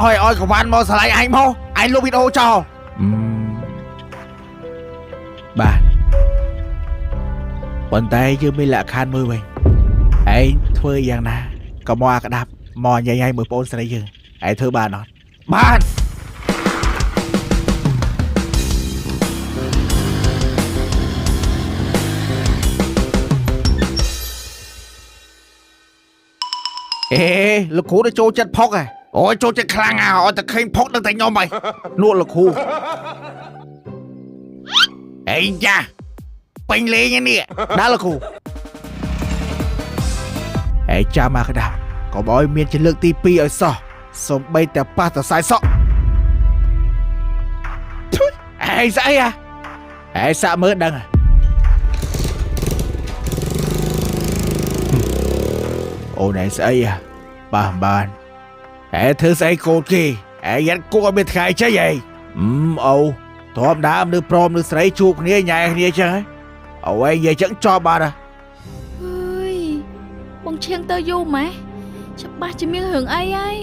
ឲ្យឲ្យកវ៉ាន់មកស្រឡាញ់ឯងមកឯងលុបវីដេអូចោលបាទប៉ុន្តែយើងមានលក្ខខណ្ឌមួយវិញឯងធ្វើយ៉ាងណាក៏មកអាក្តាប់មកញ៉ៃញ៉ៃមើលបងស្រីយើងឯងធ្វើបានអត់បានអេលោកគ្រូទៅចូលចិត្តផុកហ៎អូយចូលចិត្តខ្លាំងអាឲ្យតែឃើញផុកដឹងតែខ្ញុំហីនោះលោកគ្រូអីយ៉ាពេញលេងនេះដល់លោកគ្រូឯងចាំអាក្តាប់កុំឲ្យមានជាលើកទី2ឲ្យសោះសំបីតែប៉ះតសៃសក់ឯងស្អីអាឯងសាក់មើលដឹងអូនឯងស្អីអាបាទបានឯងធ្វើស្អីកូនគេឯងយ៉ាត់គួរឲ្យមានថ្ងៃចេះឯងអូធម្មតាមនុស្សព្រមមនុស្សស្រីជួបគ្នាញ៉ែគ្នាចឹងហ៎អូឯងនិយាយចឹងចប់បាត់ហ៎អើយបងឈៀងទៅយូរម៉េះច្បាស់ជាមានរឿងអីហើយ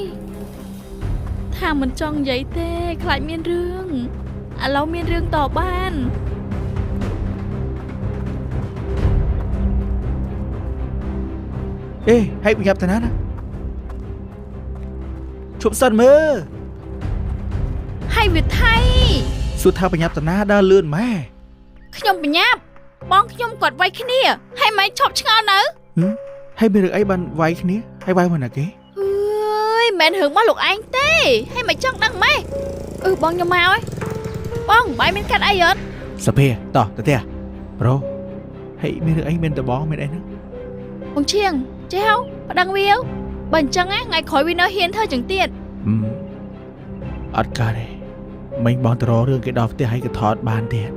ថាមិនចង់និយាយទេខ្លាចមានរឿងឥឡូវមានរឿងតបានអេហើយប្រញាប់ទៅណាណាជប់សិនមើលហើយវាថៃសួរថាប្រញាប់តាណាដើរលឿនម៉ែខ្ញុំប្រញាប់បងខ្ញុំគាត់វាយគ្នាហើយម៉ែឈប់ឆ្ងល់នៅហើយមានរឿងអីបានវាយគ្នាហើយវាយមកណាគេអើយមិនរឿងមកលោកឯងទេហើយមិនចង់ដឹងម៉េះអឺបងខ្ញុំមកហើយបងបាយមានកាត់អីអត់សភាតោះទៅផ្ទះប្រូហើយមានរឿងអីមានតបងមានអីហ្នឹងបងឈៀងចេះហៅប្តឹងវាបើអញ្ចឹងថ្ងៃក្រោយវានៅហ៊ានធ្វើចឹងទៀតអត់កើតទេមិញបងទៅរករឿងគេដល់ផ្ទះឲ្យគេថតបានទៀត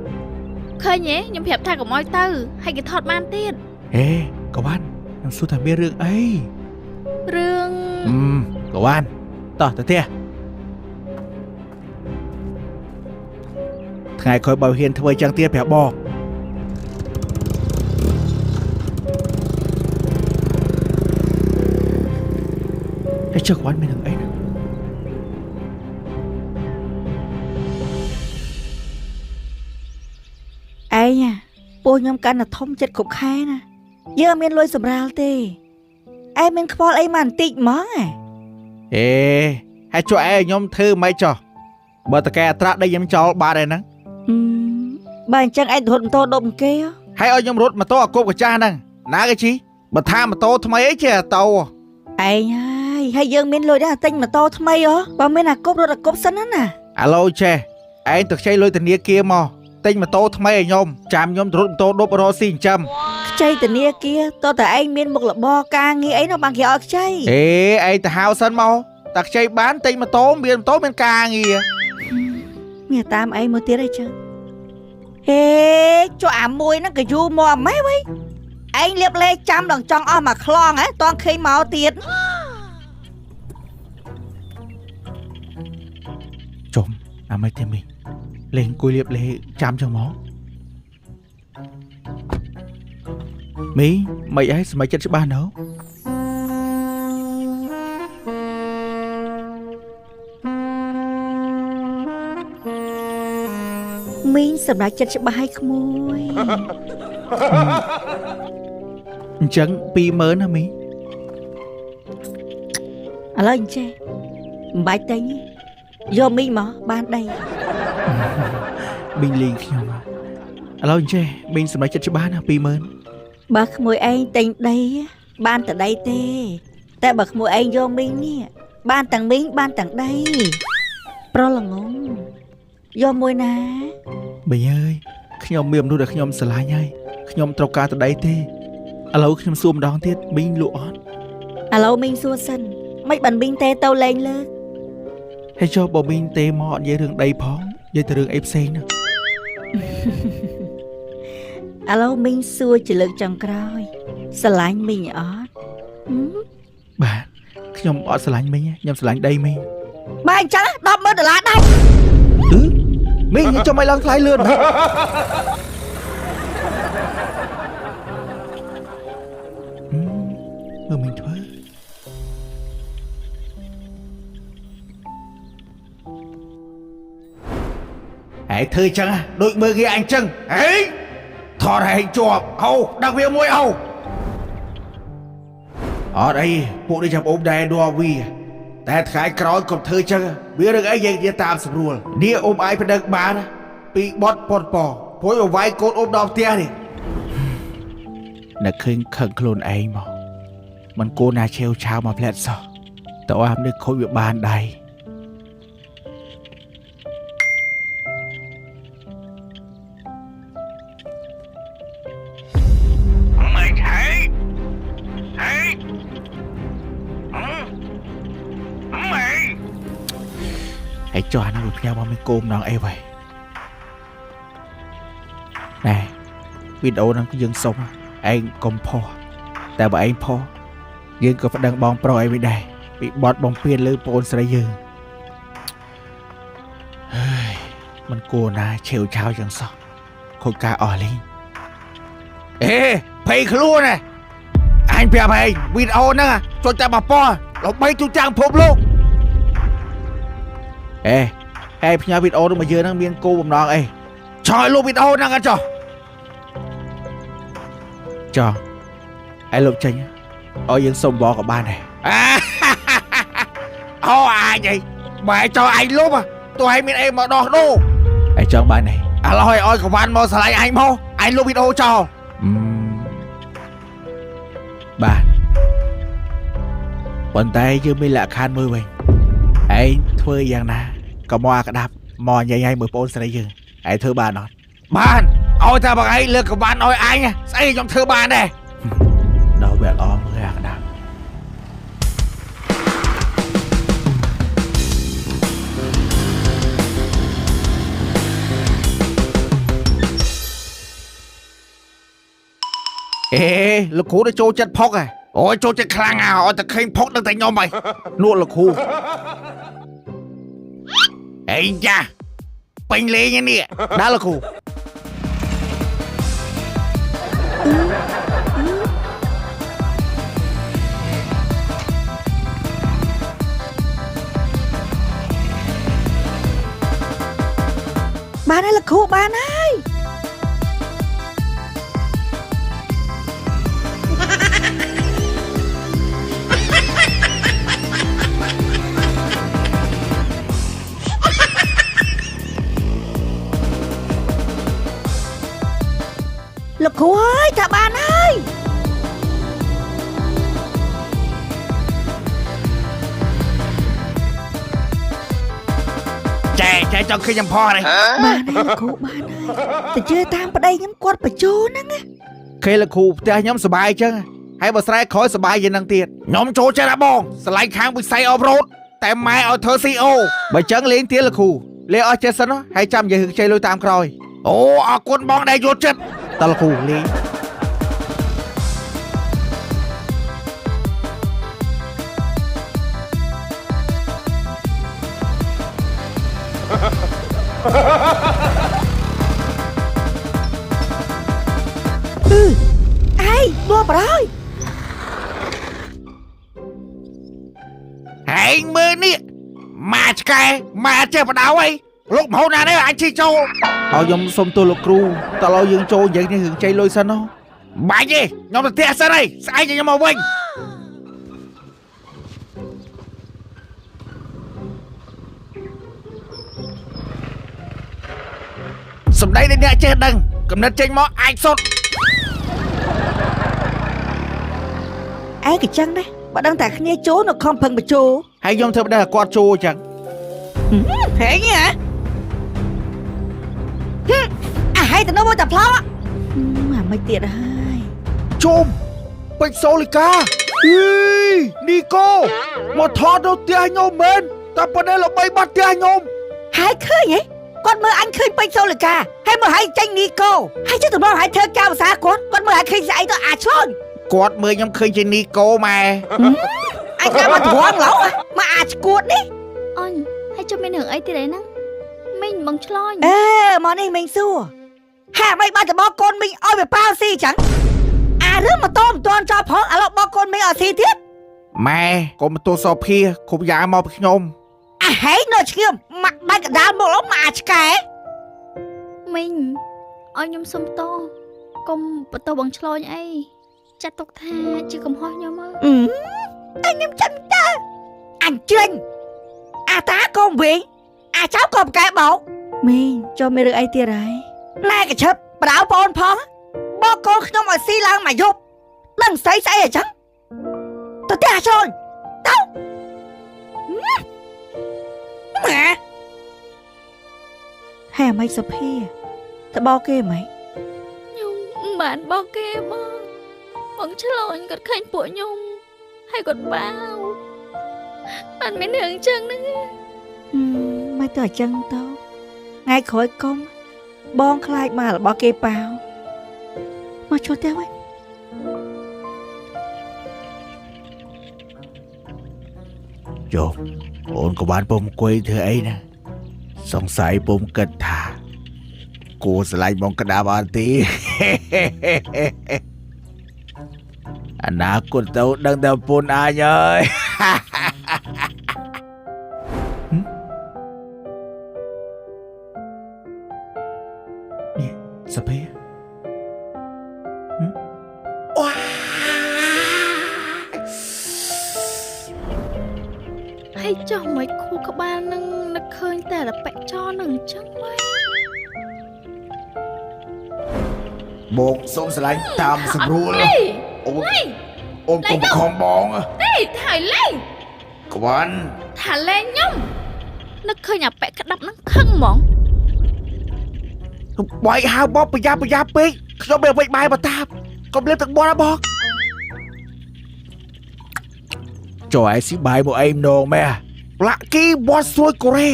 ឃើញទេខ្ញុំប្រាប់ថាកុំឲ្យទៅឲ្យគេថតបានទៀតហេកវ៉ាន់ខ្ញុំសួរថាមានរឿងអីរឿងកវ៉ាន់តោះទៅផ្ទះថ្ងៃក្រោយបើហ៊ានធ្វើចឹងទៀតប្រាប់បងហើយចុះកវ៉ាន់មានរឿងអីណាឯងពោះខ្ញុំកាន់តែធំចិត្តគ្រប់ខែណាយើងអត់មានលុយសម្រាលទេឯងមានខ្វល់អីមកបន្តិចហ្មងអេហើយជួយឯងខ្ញុំធ្វើមិនចោះបើតកែអត្រាដីខ្ញុំចោលបាត់ឯហ្នឹងបើអញ្ចឹងឯងរត់ម៉ូតូដប់គេហើយឲ្យខ្ញុំរត់ម៉ូតូអាគប់កាចាស់ហ្នឹងណាគេជីបើថាម៉ូតូថ្មីអីជាតោឯងហើយហើយយើងមានលុយដែរទិញម៉ូតូថ្មីហ៎បើមានអាគប់រត់អាគប់សិនណាអាឡូចេះឯងទៅខ្ចីលុយធនាគារមកទិញម៉ូតូថ្មីឲ្យខ្ញុំចាំខ្ញុំរត់ម៉ូតូដប់រកស៊ីចិញ្ចឹមខ្ចីធនាគារតើតែឯងមានមុខរបរការងារអីនោះបានគេឲ្យខ្ចីអេឯងទៅហៅសិនមកតែខ្ចីបានទិញម៉ូតូមានម៉ូតូមានការងារមានតាមឯងមកទៀតអីចឹងហេចុះអាមួយហ្នឹងក៏យូរមកម៉េះវិញឯងលៀបលេចាំដល់ចង់អស់មួយខ្លងហ៎តងឃើញមកទៀតចុំអាមិនទេមីលេងអង្គុយលៀបលេចាំចឹងមកមីមិនអីសម័យចិត្តច្បាស់ណូមីងសម្រាប់ចិត្តច្បាស់ឲ្យក្មួយអញ្ចឹង20000ណាមីងឥឡូវអញ្ចេះមិនបាច់ទិញយកមីងមកបានដីមីងលេងខ្ញុំឥឡូវអញ្ចេះមីងសម្រាប់ចិត្តច្បាស់ណា20000បើក្មួយឯងទិញដីបានតែដីទេតែបើក្មួយឯងយកមីងនេះបានទាំងមីងបានទាំងដីប្រឡងងយកមួយណាមីងអើយខ្ញុំមានមនុស្សដែលខ្ញុំស្រឡាញ់ហើយខ្ញុំត្រូវការតែដីទេឥឡូវខ្ញុំសួរម្ដងទៀតមីងលក់អត់ឥឡូវមីងសួរសិនមិនបានមីងទេទៅលែងលើកហើយចុះបើមីងទេមកអត់និយាយរឿងដីផងនិយាយតែរឿងអីផ្សេងណាឥឡូវមីងសួរជាលើកចុងក្រោយស្រឡាញ់មីងអត់បាទខ្ញុំអត់ស្រឡាញ់មីងខ្ញុំស្រឡាញ់ដីមីងបើអញ្ចឹង100,000ដុល្លារដាច់អឺមីងចុះមិនឡើងថ្លៃលឿនមើលមីងធ្វើ ឯងធ្វើចឹងហ៎ដូចមើលគេអញចឹងហេថតឯងជាប់ហូដឹកវាមួយហូអត់អីពួកនេះចាំអូមដែរដួវាតែថ្ងៃក្រោយកុំធ្វើចឹងវារឿងអីយើងនិយាយតាមស្រួលនេះអូមឯងប្តឹងបានពីបត់ប៉ុនប៉ព្រោះឲ្យវាយកូនអូមដល់ផ្ទះនេះនឹកឃើញខឹងខ្លួនឯងមកមិនគួរណាឆេវឆាវមកផ្លែតសោះតើអាមនេះខូចវាបានដៃ មិនហេហេមិន ហើយចុះអានោះវាផ្ញើមកមានគោម្ដងអីវ៉ៃណែវីដេអូហ្នឹងគឺយើងសុំឯងកុំផុសតែបើឯងផុសយើងក៏ប្តឹងបងប្រុសឯងវិញដែរពីបត់បំពេញលើប្អូនស្រីយើងហើយមិនគួរណាឆេវឆាវចឹងសោះខូចការអស់លីងអេភ័យខ្លួនណាអញប្រាប់ឯងវីដេអូហ្នឹងចុចតែបប៉ល្បីទូទាំងពិភពលោក អេហេផ្ញើវីដេអូនោះមកយើងហ្នឹងមានគោលបំណងអីឆោយលុបវីដេអូហ្នឹងអត់ចុះចោះឯលុបចេញឲ្យយើងសុំបក៏បានដែរ អាអូអញអីបែចោអញលុបទោះឲ្យមានអីមកដោះដូរ ឯចង់បានទេ ឥឡូវឲ្យឲ្យកវ៉ាន់មកឆ្លៃអញមកអញលុបវីដេអូចោល អឺបាទប៉ុន្តែយើងមានលក្ខខណ្ឌមួយវិញឯងធ្វើយ៉ាងណាក៏មកអាក្តាប់មកញ៉ៃញ៉ៃមើលបងស្រីយើងឯងធ្វើបានអត់ បានឲ្យតែបងឯងលើកកវ៉ាន់ឲ្យអញស្អីខ្ញុំធ្វើបានដែរ ដល់វាល្អមើលអាក្តាប់ អេលោកគ្រូទៅចូលចិត្តផុកហ៎អូយចូលចិត្តខ្លាំងអាឲ្យតែឃើញផុកដឹងតែខ្ញុំហី នោះលោកគ្រូ អីយ៉ាពេញលេងឯនេះ ដល់លោកគ្រូ បានហើយលោកគ្រូបានហើយលោកគ្រូអើយថាបានហើយ ចែចែចង់ឃើញខ្ញុំផុសនេះ បានហើយលោកគ្រូបានហើយទៅជឿតាមប្តីខ្ញុំគាត់បញ្ជូនហ្នឹងណា គេលោកគ្រូផ្ទះខ្ញុំសប្បាយចឹងហើយបើស្រែក្រោយសប្បាយជាងនឹងទៀត ខ្ញុំចូលចិត្តអាបងស្រឡាញ់ខាងវិស័យអបរ៉ូតតែម៉ែឲ្យធ្វើ CO បើចឹងលេងទៀតលោកគ្រូលេងអស់ចេះសិនហើយចាំនិយាយរឿងចៃលុយតាមក្រោយ អូអរគុណបងដែលយល់ចិត្ត តើលោកគ្រូលេង អឺឯងដួលប្រហើយ ហែងមើលនេះម៉ាឆ្កែម៉ាចេះបដៅអីលោកមហូនណានេះអញជីចូល ឲ្យខ្ញុំសុំទោសលោកគ្រូតើឡើយយើងចូលនិយាយនេះរឿងចៃលុយសិនហ៎ បាច់ទេខ្ញុំទៅផ្ទះសិនអីស្អែកខ្ញុំមកវិញសម្ដីដែលអ្នកចេះដឹងកំណត់ចេញមកអាចសុត ឯងក៏ចឹងដែរបើដឹងតែគ្នាចូលនៅខំប្រឹងបញ្ជូ ហើយខ្ញុំធ្វើមិនដឹងថាគាត់ចូលចឹង ហេងហ៎ហឹមអាហេទៅនោះមកតែផ្លោអាមិនទៀតហើយ ជុំពេជ្រសូលីកាអីនីកូមកថតនៅផ្ទះខ្ញុំមែនតែប៉ុណ្ណេះល្បីបាត់ផ្ទះខ្ញុំ ហើយឃើញហ៎គាត់មើលអញឃើញពេជ្រសូលីកាហើយមើលហើយចេញនីកូហើយជិះទៅមកហើយធ្វើការភាសាគាត់គាត់មើលហើយឃើញស្អីទៅអាចឆ្លង គាត់មើលខ្ញុំឃើញជានីកូម៉ែ អញកាមកត្រង់ឡូវមកអាចឈួតនេះ អញហើយចុះមានរឿងអីទៀតអីហ្នឹងមីងបងឆ្លាញ់ អេមកនេះមីងសួរហាមិនបានទៅបកកូនមីងឲ្យវាប៉ាវស៊ីចឹងអារឿងម៉ូតូមិនទាន់ចប់ផងឥឡូវបកកូនមីងឲ្យស៊ីទៀត ម៉ែកុំបន្ទោសសភាគ្រប់យ៉ាងមកពីខ្ញុំ អាហែងនៅឈាមម៉ាក់បាច់កដាលមកឡូវមកអាចឆ្កែ មីងឲ្យខ្ញុំសុំតោកុំបន្ទោសបងឆ្លងអីចាត់ទុកថាជាកំហុសខ្ញុំអើ អឺអញខ្ញុំចាំតើអញជិញអាតាក៏វិញអាចៅក៏ប្រកែបោកមីងចូលមានរឿងអីទៀតហើយណែកឈឹបបដៅបងផងបកកូនខ្ញុំឲ្យស៊ីឡើងមកយប់ដឹងស្អីស្អីអញ្ចឹងទៅផ្ទះចូលទៅម៉ាហើយអាម៉េចសុភាតបោគេហ្មង ខ្ញុំមិនបានបោកគេបងបងឆ្លងគាត់ឃើញពួកខ្ញុំហើយគាត់បាវបានមានរឿងអញ្ចឹងហ្នឹង មិនទៅអញ្ចឹងទៅថ្ងៃក្រោយកុំបងខ្លាចមករបស់គេប៉ាវមកចូលផ្ទះវិញ ចុះអូនក៏បានពុំអង្គុយធ្វើអីណាសង្ស័យពុំគិតថាគួរស្រឡាញ់បងក្តាប់អត់ទេ អនាគតទៅដឹងតែប្រពន្ធអញហើយ នេះសាភា វ៉ា ហើយចុះមិនខួរក្បាលនឹងនឹកឃើញតែរប៉ិចោនឹងអញ្ចឹងវិញ បងសូមស្រឡាញ់តាមសម្រួល អី អូនអូនកុំបង្ខំបង ទេថាឲ្យលេង ក្វាន់ ថាលេងខ្ញុំនឹកឃើញអាប៉ិក្តាប់នឹងខឹងហ្មង បាយហៅបងប្រយ៉ាប់ប្រយ៉ាប់ពេកខ្ញុំមានវិចបាយបតាបកុំលេបទឹកមាត់ណាបង ចុះឯងស៊ីបាយមកអីម្ដងម៉ែ លាក់គីមាត់ស្រួយកូរ៉េ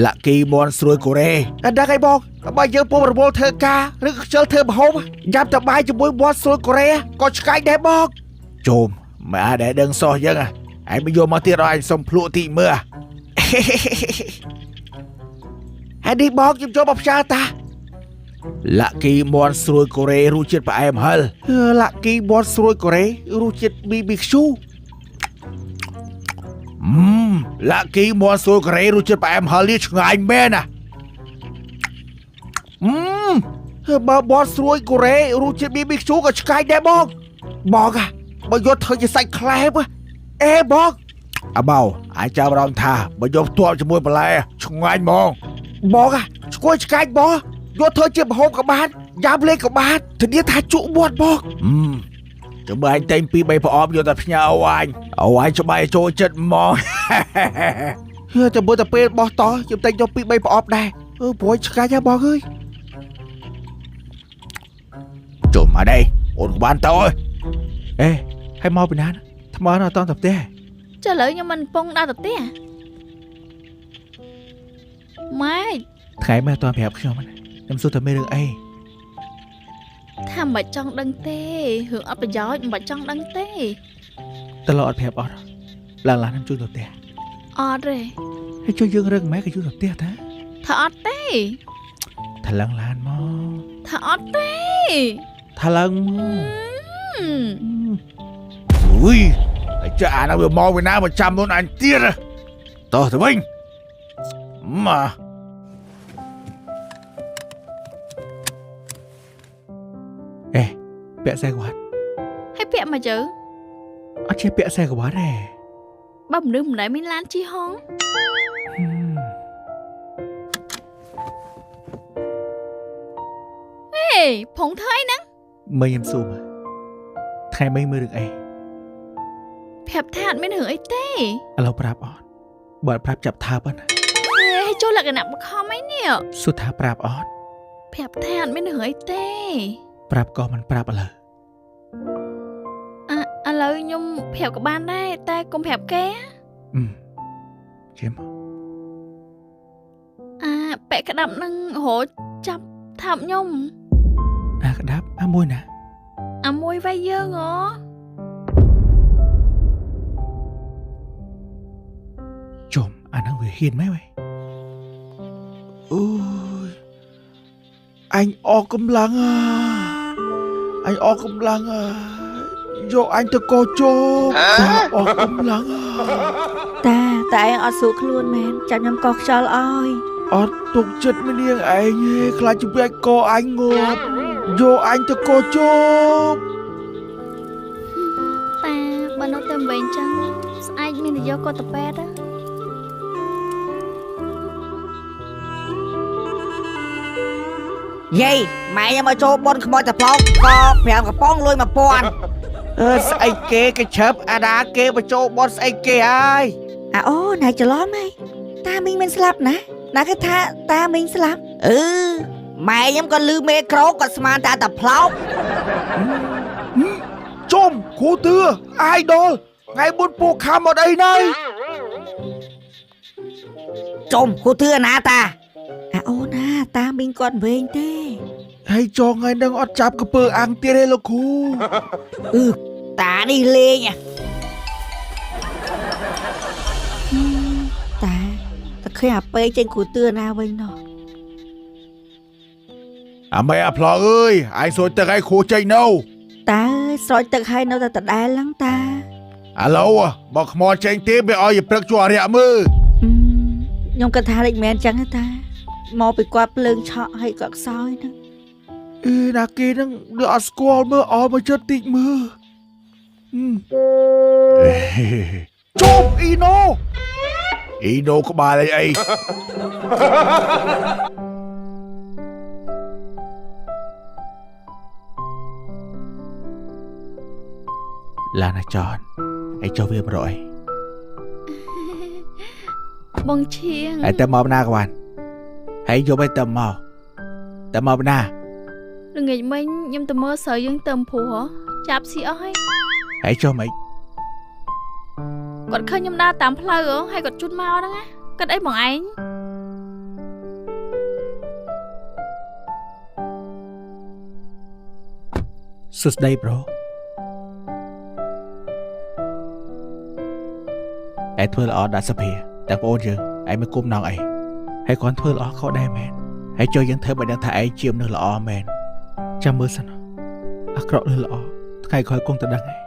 លាក់គីមន់ស្រួយកូរ៉េ តែដឹងអីបងបើយើងពុំរវល់ធ្វើការឬខ្ជិលធ្វើម្ហូបញ៉ាំតែបាយជាមួយមាត់ស្រួយកូរ៉េក៏ឆ្ងាញ់ដែរបង ជុំមិនអាចដែលដឹងសោះចឹងឯងមិនយកមកទៀតឲ្យឯងសុំភ្លក់តិចមើល ហើយនេះបងខ្ញុំចូលមកផ្សាយតា លាក់គីមន់ស្រួយកូរ៉េរសជាតិផ្អែមហិល លាក់គីមាត់ស្រួយកូរ៉េរសជាតិ BBQ លាក់គីមន់ស្រួយកូរ៉េរសជាតិផ្អែមហិលនេះឆ្ងាញ់មែនណា បើមាត់ស្រួយកូរ៉េរសជាតិ BBQ ក៏ឆ្ងាញ់ដែរបងបងអាបើយកធ្វើជាសាច់ក្លែបអេបង អាបោអាចចាប់អារម្មណ៍ថាបើយកផ្ទាល់ជាមួយបន្លែឆ្ងាញ់ហ្មង បងអាឆ្គួយឆ្ងាញ់បងយកធ្វើជាម្ហូបក៏បានញ៉ាំលេងក៏បានធានាថាជក់មាត់បង ចាំមើលអញតែងពីរបីប្រអប់យកតែផ្ញើអូអញអូអញច្បាស់ចូលចិត្តហ្មង តែមើលតែពេលបោះតខ្ញុំតែងយកពីរបីប្រអប់ដែរអឺព្រោះឆ្ងាញ់ហ៎បងអើយ ជុំអត់ទេអូនក៏បានទៅអើយអេហើយមកពីណាថ្មនៅអត់តទៅផ្ទះ ចុះឥឡូវខ្ញុំមិនពងដើរទៅផ្ទះម៉ែ ថ្ងៃមិនអត់តប្រាប់ខ្ញុំណាខ្ញុំសួរតែមានរឿងអី ថាមិនចង់ដឹងទេរឿងអត់ប្រយោជន៍មិនចង់ដឹងទេ តឡអត់ប្រាប់អត់ឡើងឡានខ្ញុំជួយទៅផ្ទះ អត់ទេ ហើយជួយយើងរឿងម៉ែក៏ជួយទៅផ្ទះតា ថាអត់ទេ ថាឡើងឡានមក ថាអត់ទេ ថាឡើងមកអុយហើយចាអានោះវាមកពីណាមកចាំមុនអញទៀតតោះទៅវិញម៉ាអេពាក់ខ្សែក្រវ៉ាត់ ហើយពាក់មកជើ អត់ចេះពាក់ខ្សែក្រវ៉ាត់ទេ បើមនុស្សម្នាក់មានឡានជិះហងហេផុងធ្វើអីហ្នឹង មើលខ្ញុំសួរមើលថ្ងៃមិញមើលរឿងអី ប្រាប់ថាអត់មានរឿងអីទេ ឥឡូវប្រាប់អត់បើអត់ប្រាប់ចាប់ថើបណា ហេចូលលក្ខណៈបខំអីនេះ សួរថាប្រាប់អត់ ប្រាប់ថាអត់មានរឿងអីទេ ប្រាប់ក៏មិនប្រាប់ឥឡូវ អឥឡូវខ្ញុំប្រាប់ក៏បានដែរតែកុំប្រាប់គេ អឺជិម អាប៉ែក្តាប់នឹងរត់ចាប់ថាប់ខ្ញុំ អាក្តាប់អាមួយណា អាមួយវាយយើងហ៎ ជុំអាហ្នឹងវាហ៊ានមែនវ៉េ អូយអញអស់កម្លាំងអាអញអស់កម្លាំងអាយកអញទៅកោជោតាអស់កម្លាំងអា តាតែឯងអត់ស៊ូខ្លួនមែនចាំខ្ញុំកោសខ្យល់ឲ្យ អត់ទុកចិត្តម្នាងឯងទេខ្លាចជំពាក់កអញងាប់យកអញទៅកជប់ តាបើនៅតែវិញចឹងស្អែកមាននយោគាត់ទៅពេទ្យណា យាយម៉ែខ្ញុំមកចូលបនខ្មោចតប្លោកក៏5កំប៉ុងលុយ1000 អឺស្អីគេកឆឹបអាដាគេបញ្ចូលបនស្អីគេហើយ អាអូណែច្រឡំហីតាមីងមិនស្លាប់ណាណាគេថាតាមីងស្លាប់អឺម៉ែខ្ញុំក៏លឺមេក្រូក៏ស្មានតែតប្លោក ជុំគ្រូទឿអាយដលថ្ងៃមុនពួកខំអត់អីណៃ ជុំគូទឿណាតាអាអូណាតាមីងគាត់វិញទេ ហើយចងថ្ងៃហ្នឹងអត់ចាប់កពើអាំងទៀតទេលោកគ្រូ អឺតានេះលេងអាតាតែឃើញអាពេចេញគូទឿណាវិញណោះ អាមេអាផ្លងអើយឯងសួរទឹកឲ្យគ្រូចេញនៅ តាអើយស្រោចទឹកឲ្យនៅតែដដែលហ្នឹងតា អាឡូវបើខ្មោចចេញទេវាឲ្យព្រឹកជួអរិយមើល អឺខ្ញុំគិតថាលេចមែនចឹងទេតាមកពីគាត់ភ្លើងឆក់ហើយគាត់ខ្សោយហ្នឹង អេណាគេហ្នឹងវាអត់ស្គាល់មើលអល់មកចិត្តតិចមើលហឹមជុំអ៊ីណូអ៊ីណូក្បាលអីអី ឡាណាចនឯងចុះវាមករកអី បងឈៀង ឯងទៅមកណាក៏បានហើយយកឲ្យទៅមកទៅមកណា ល្ងាចមិញខ្ញុំទៅមើលស្រូវយើងទៅព្រោះចាប់ស៊ីអស់ហើយ ហើយចុះមិន គាត់ឃើញខ្ញុំដើរតាមផ្លូវហ៎ហើយគាត់ជូតមកហ្នឹងណាគាត់អីបងឯង សួស្ដីប្រូឯងធ្វើល្អដល់សភាតែបងអូនយើងឯងមិនគុំណងអីហើយគាត់ធ្វើល្អខុសដែរមែនហើយចុះយើងធ្វើឲ្យដឹងថាឯងជាមនុស្សល្អមែនចាំមើលសិនអាក្រក់ឬល្អថ្ងៃក្រោយគង់តែដឹងឯង